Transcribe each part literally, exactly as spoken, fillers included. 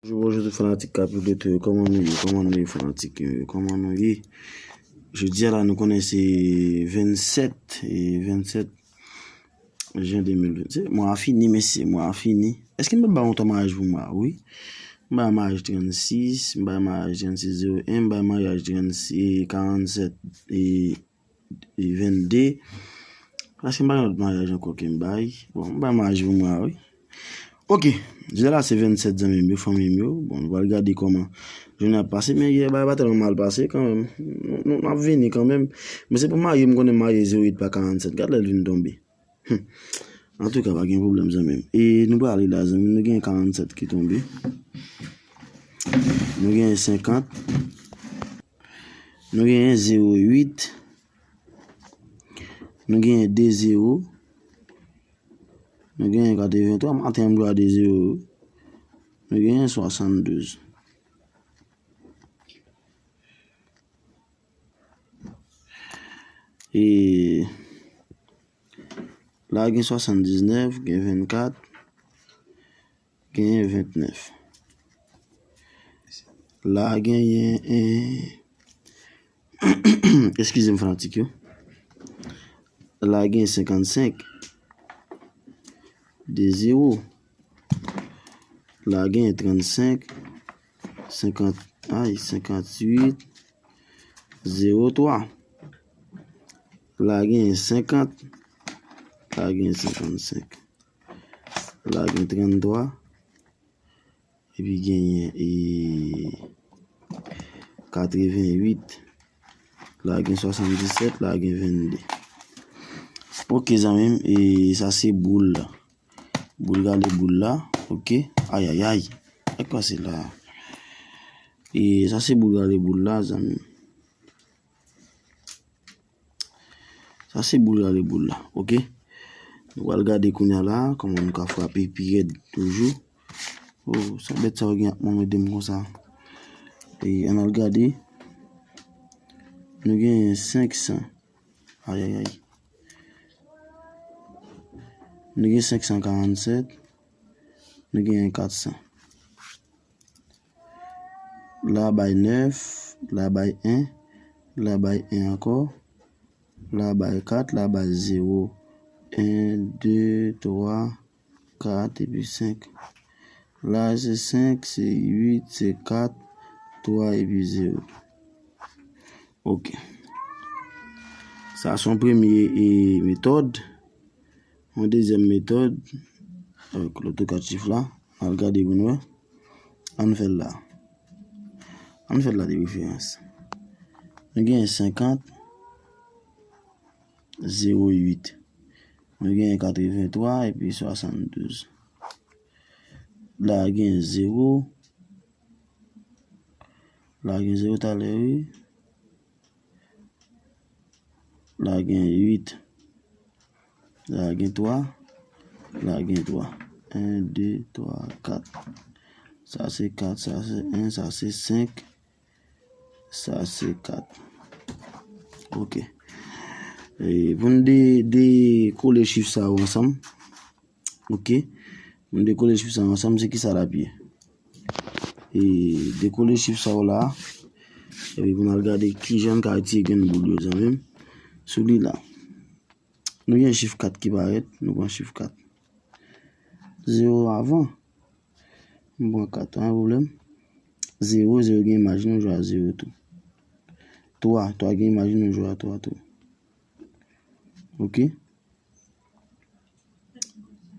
Bonjou, bonjou tout fanatik Kapitol Loto yo. Kòman nou ye? Kòman nou ye, fanatik yo? Kòman nou ye? Jodi a la, nou konnen se vennsèt, e vennsèt jen de mil venn. Se, mwa a fini, mesye, mwa a fini. Èske m pa bay yon tan maryaj pou mwa a? Wi. M bay maryaj trannsis, m bay maryaj trannsis zewo en, m bay maryaj trannsis, karannsèt, e e vennde. Paske m pa gen lòt maryaj ankò ke m bay. Bon, m bay maryaj pou mwa a, wi. Ok, jodi a la se vennsèt, zanmi m yo, fanmi m yo. Bon, nou pral gade kòman jounen ap pase, men yè bagay pa tèlman mal pase kanmenm. Nou, nou, n ap vini kanmenm. Men se pou marye, m konnen marye zewo uit pa karannsèt. Gad lè l vin tonbe. Antouka, pa gen pwoblèm, zanmi m. E nou prale la, zanmi m, nou gen karannsèt ki tonbe. Nou gen senkant. Nou gen zewo uit. Nou gen de zewo. Nou gen katrevenntwa. Maten an m jwe a de zewo. Nou gen swasanndouz. E la gen swasanndiznèf, gen vennkat, gen ventnèf. La genyen, eh, eskize m, fanatik yo. La gen senkannsenk, de zewo. La gen trannsenk, senkant, ay, senkantuit, zewo twa. La gen senkant. La gen senkannsenk. La gen tranntwa. Epi genyen, e, katrevenuit. La gen swasanndisèt, la gen vennde. Ok, zanmi m, e sa se boul la. Boul gade boul la, ok. Ayayay. Sa k pase la? E sa se boul gade boul la, zanmi m. Sa se boul gade boul la, ok. Nou pral gade kounye a la, kòman nou ka frape pi rèd toujou. Oh, sa bèt sa yo gen ap manmande m konsa. E, ann al gade. Nou gen senksan. Ayayay. Nou gen senksan karannsèt. Nou gen katsan. La bay nèf, la bay en, la bay en ankò, la bay kat, la bay zewo. En, de, twa, kat, epi senk. La se senk, se uit, se kat, twa, epi zewo. Ok. Sa se yon premye, e, metòd. Yon dezyèm metòd, avèk loto kat chif la. Ann al gade pou n wè. Ann fè l la. Ann fè l la de preferans. Nou gen senkant, zewo uit. Nou gen katrevenntwa epi swasanndouz. La gen zewo. La gen zewo talè, wi. La gen uit. La gen twa. La gen twa. En, de, twa, kat. Sa se kat, sa se en, sa se senk. Sa se kat. Ok. E, pou n de, dekole chif sa yo ansanm. Ok. Pou n dekole chif sa yo ansanm, se kisa l ap ye? E, dekole chif sa yo la. Epi pou n al gade kijan n ka retire grenn boul yo, zanmi m. Sou li la. Nou gen chif kat ki parèt, nou pran chif kat. Zewo avan. M pran kat, pa gen pwoblèm. Zewo, zewo gen imaj, nou jwe a zewo tou. Twa, twa gen imaj, nou jwe a twa tou. Ok.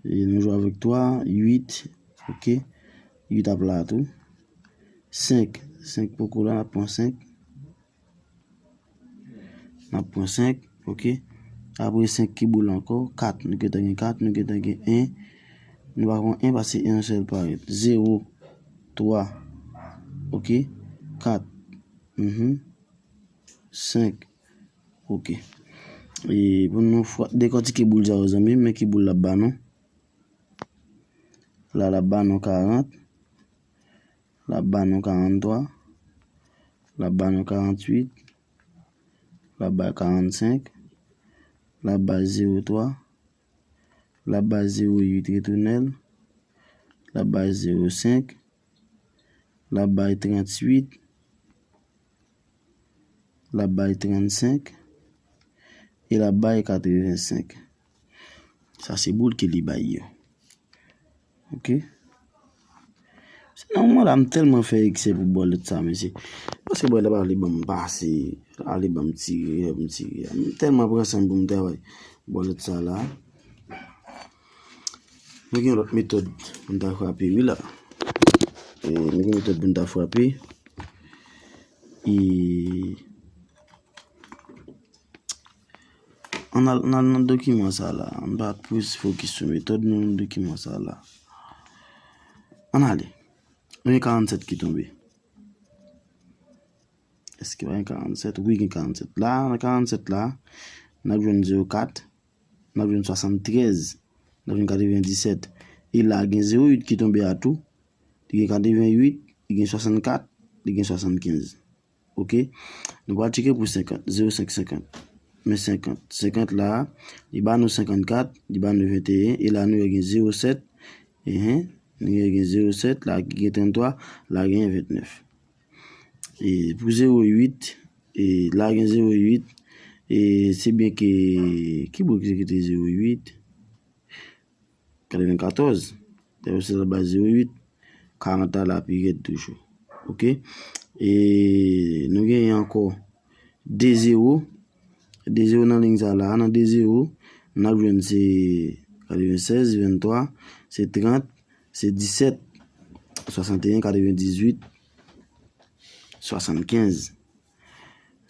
E nou jwe avèk twa, uit, ok. Uit ap la tou. Senk, senk poko la, n ap pran senk. N ap pran senk, ok. Apre senk ki boul ankò? Kat, nou gentan gen kat, nou gentan gen en. Nou pa pran en paske en sèl parèt. Zewo, twa, ok. Kat, mhm. Senk, ok. E pou nou fwa-, dekòtike boul sa yo, zanmi m, men ki boul l ap ba nou. La, l ap ba nou karant. L ap ba nou karanntwa. L ap ba nou karantuit. L ap bay karannsenk. L ap bay zewo twa. L ap bay zewo uit, retounen l. L ap bay zewo senk. l ap bay tranntuit, l ap bay trannsenk, e l ap bay katrevensenk. Sa se boul ke li bay yo. Ok. Se nan moman la, m tèlman fè eksè pou bòlèt sa, mesye. Paske bòlèt la pa vle ban m pase, pa vle ban m tire, m tire. M tèlman pran san m pou m travay bòlèt sa la. Nou gen lòt metòd pou n ta frape, wi la. E, nou gen metòd pou n ta frape. E, ann al, ann al nan dokiman sa la. Ann pa plis fokis sou metòd, nou nan dokiman sa la. Ann ale. Nou gen karannsèt ki tonbe. Èske pa gen karannsèt? Wi, gen karannsèt. La, nan karannsèt la, n ap jwenn zewo kat, n ap jwenn swasanntrèz, n ap jwenn katrevendisèt. E la, gen zewo uit ki tonbe a tou. Li gen katrevennwit, li gen swasannkat, li gen swasannkenz. Ok? Nou pral tcheke pou senkant, zewo senk senkant. Men senkant. Senkant la, li ba nou senkannkat, li ba nou venteyen, e la nou gen zewo sèt, enhen, nou gen zewo sèt, la gen tranntwa, la gen ventnèf. E pou zewo uit, e la gen zewo uit, e se byen ke, ki bout ki te zewo uit? Katrevenkatòz. Depi se la bay zewo uit, karant la pi rèd toujou. Ok? E nou genyen ankò de zewo. De zewo nan liy sa la. Nan de zewo, n ap jwenn se katrevensèz, venntwa, se trant, se disèt, swasanteyen, katrevendizuit, swasannkenz.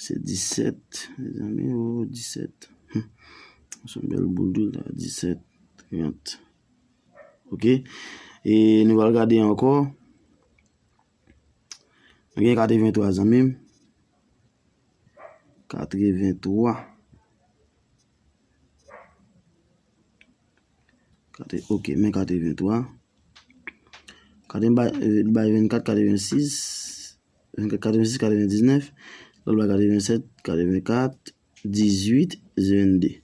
Se disèt, mezanmi, o, disèt. Hum. Se yon bèl boul tou la, disèt, trant. Ok. E nou pral gade ankò. Nou gen katreventwa, zanmi m. Katreventwa. Katre-, ok, men katreventwa. Katreven bay, eh, bay vennkat, katrevensis. Vennkat, katrevensis, katrevendiznèf. Lòt bay katrevensèt, katrevenkat, dizuit, vennde.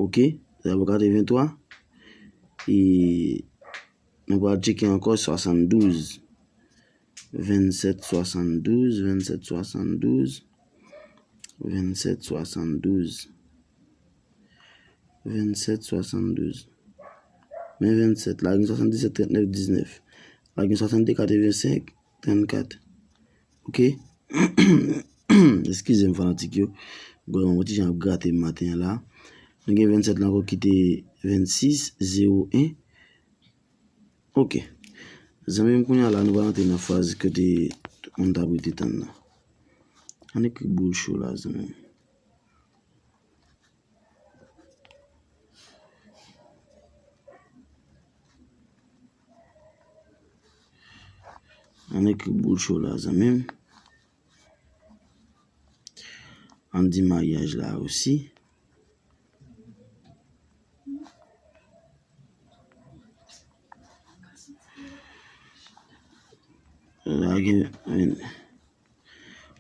Ok, sa pou katreventwa. E nou pral tcheke ankò swasanndouz. Vennsèt swasanndouz, vennsèt swasanndouz, vennsèt swasanndouz, vennsèt swasanndouz. Men vennsèt, la gen swasanndisèt, trantnèf, diznèf. La gen swasannde, katrevensenk, trannkat. Ok? Eskize m, fanatik yo. Gòj mwen yon ti jan ap grate m maten an la. Nou gen vennsèt la ankò ki te vennsis, zewo en. Ok. Zanmi m, kounye a la, nou pral antre nan faz kote tout moun t ap rete tann nan. Ann ekri boul cho la, zanmi m. Ann ekri boul cho la, zanmi m. Ann di maryaj la osi. La gen,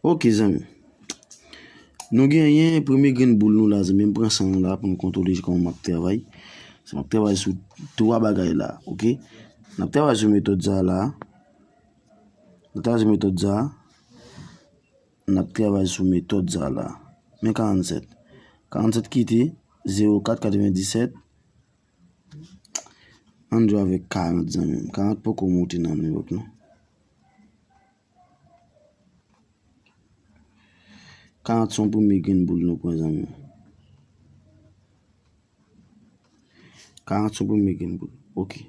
ok, zanmi. Nou genyen premye grenn boul nou la, zanmi. M pran san nou la pou nou kontwole kòman m ap travay. Se m ap travay sou twa bagay la, ok? N ap travay sou metòd sa la. N ap travay sou metòd sa. N ap travay sou metòd sa la. Men karannsèt. Karannsèt kite zewo kat katrevendisèt. Ann jwe avèk karant, zanmi m. Karant poko moute nan Nouyòk, non. Karant se yon premye grenn boul nou pran, zanmi m. Karant se yon premye grenn boul. Ok.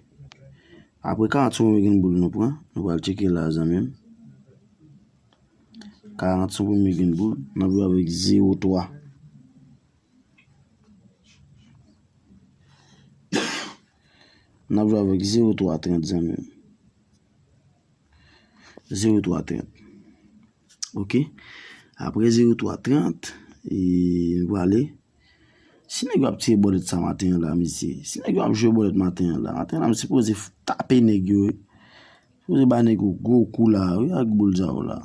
Apre karant se yon premye grenn boul nou pran, nou pral tcheke la, zanmi m. Karant se yon premye grenn boul, n ap jwe avèk zewo twa. N ap jwe avèk zewo twa trant, zanmi m. Zewo twa trant. Ok. Apre zewo twa trant, e, nou prale. Si nèg yo ap tire bòlèt sa maten an la, mesye. Si nèg yo ap jwe bòlèt maten an la, maten an la, m sipoze f-, tape nèg yo, wi. Sipoze ba nèg yo gwo kou la, wi, ak boul sa yo la.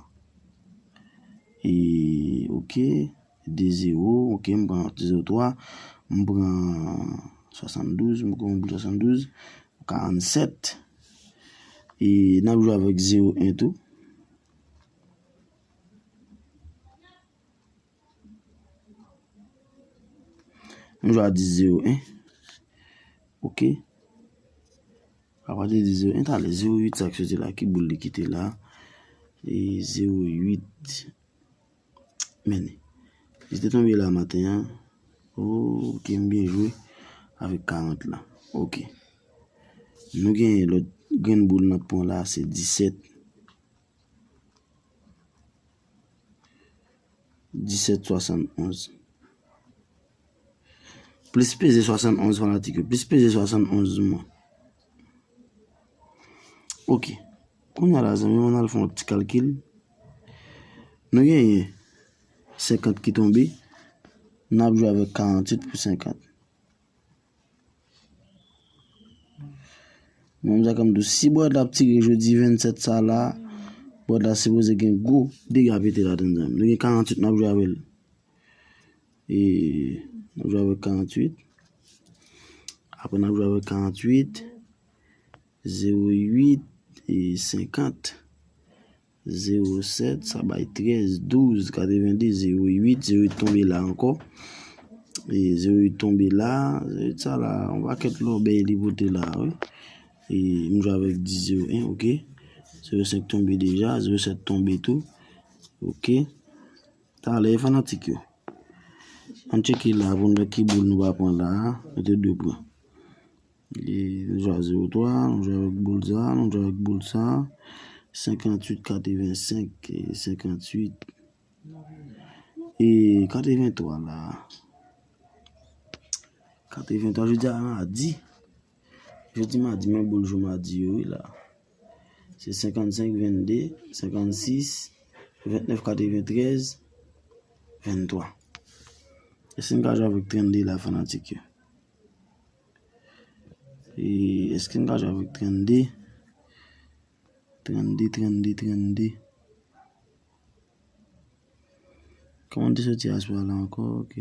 E, ok. De zewo, ok, m pran zewo twa, m pran swasanndouz, m pran boul swasanndouz, karannsèt. E n ap jwe avèk zewo en tou. Nou jwe a dis zewo en. Ok. Apati de zewo en, talè zewo uit sa k soti la, ki boul li kite la? E zewo uit. Men li. Li te tonbe la maten an. Ok, m byen jwe avèk karant la. Ok. Nou gen lòt grenn boul n ap pran la, se disèt. Disèt swasannonz. Plis peze swasannonz, fanatik yo. Plis peze swasannonz mwen. Ok. Kounye a la, zanmi mwen, n al fè yon ti kalkil. Nou genyen senkant ki tonbe. N ap jwe avèk karanntuit pou senkant. Mwen, m sa ka m di w, si Brad la ap tire jodi vennsèt sa la, Brad la sipoze gen gwo dega pete ladann, zanmi. Nou gen karanntuit, n ap jwe avè l. E, n ap jwe avèk karanntuit. Apre, n ap jwe avèk karanntuit, zewo uit e senkant. Zewo sèt, sa bay trèz, douz, katrevende, zewo uit, zewo uit tonbe la ankò. E zewo uit tonbe la, zewo uit sa la, yon pakèt lòbèy li pote la, wi. E m jwe avèk dis zewo en, ok. Zewo senk tonbe deja, zewo sèt tonbe tou. Ok. Talè, fanatik yo. Ann tcheke la pou n wè ki boul nou va pran la a. Nou te dwe pran. E nou jwe a zewo twa, nou jwe avèk boul sa, nou jwe avèk boul sa. Senkanntuit katrevensenk, e senkanntuit. E katreventwa la. Katreventwa, jodi a madi. Jodi madi, men boul jou madi yo, wi, la. Se senkannsenk vennde, senkannsis, ventnèf katreventrèz, venntwa. Èske n ka jwe avèk trannde la, fanatik yo? E èske n ka jwe avèk trannde? Trannde, trannde, trannde. Kòman te soti aswè a la ankò? Ok.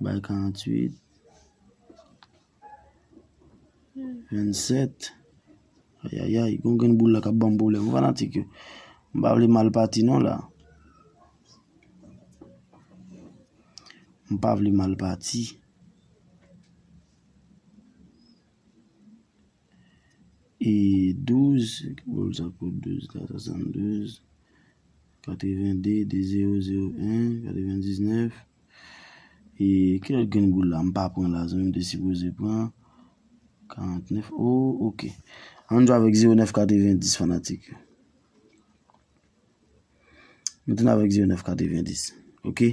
Bay karanntuit. Vennsèt. Ayayay, gon grenn boul la k ap ban m pwoblèm. Fanatik yo. M pa vle mal pati non la. M pa vle mal pati. E douz, boul sa pou douz la, swasanndouz, katrevende, de zewo zewo en, katrevendiznèf. E ki lòt grenn boul la? M pa pran la, zanmi m te sipoze pran. Karantnèf, oh, ok. Ann jwe avèk zewo nèf katrevendis, fanatik yo. Nou tounen avèk zewo nèf katrevendis. Ok?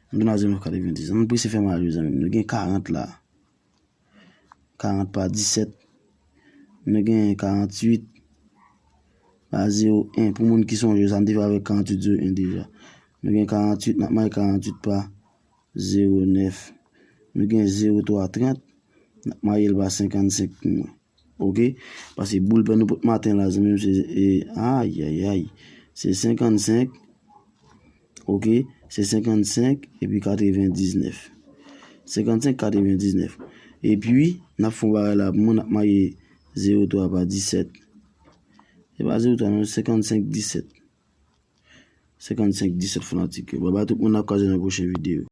Nou tounen avèk zewo nèf katrevendis. Ann prese fè mal yo, zanmi m. Nou gen karant la. Karant pa disèt. Nou gen karanntuit pa zewo en. Pou moun ki sonje, sa n te fè avèk karanntuit zewo en deja. Nou gen karanntuit, n ap maye karanntuit pa zewo nèf. Nou gen zewo twa trant, n ap maye l pa senkannsenk pou mwen. Ok? Paske boul pè nou pot maten la, zanmi m, se, e, ayayay. Se senkannsenk. Ok? Se senkannsenk epi katrevendiznèf. Senkannsenk katrevendiznèf. Epi, n ap fè yon bagay la pou mwen, n ap maye zewo twa pa disèt. Se pa zewo twa, non, senkannsenk disèt. Senkannsenk disèt, fanatik yo. Babay tout moun, n ap kwaze nan pwochen videyo.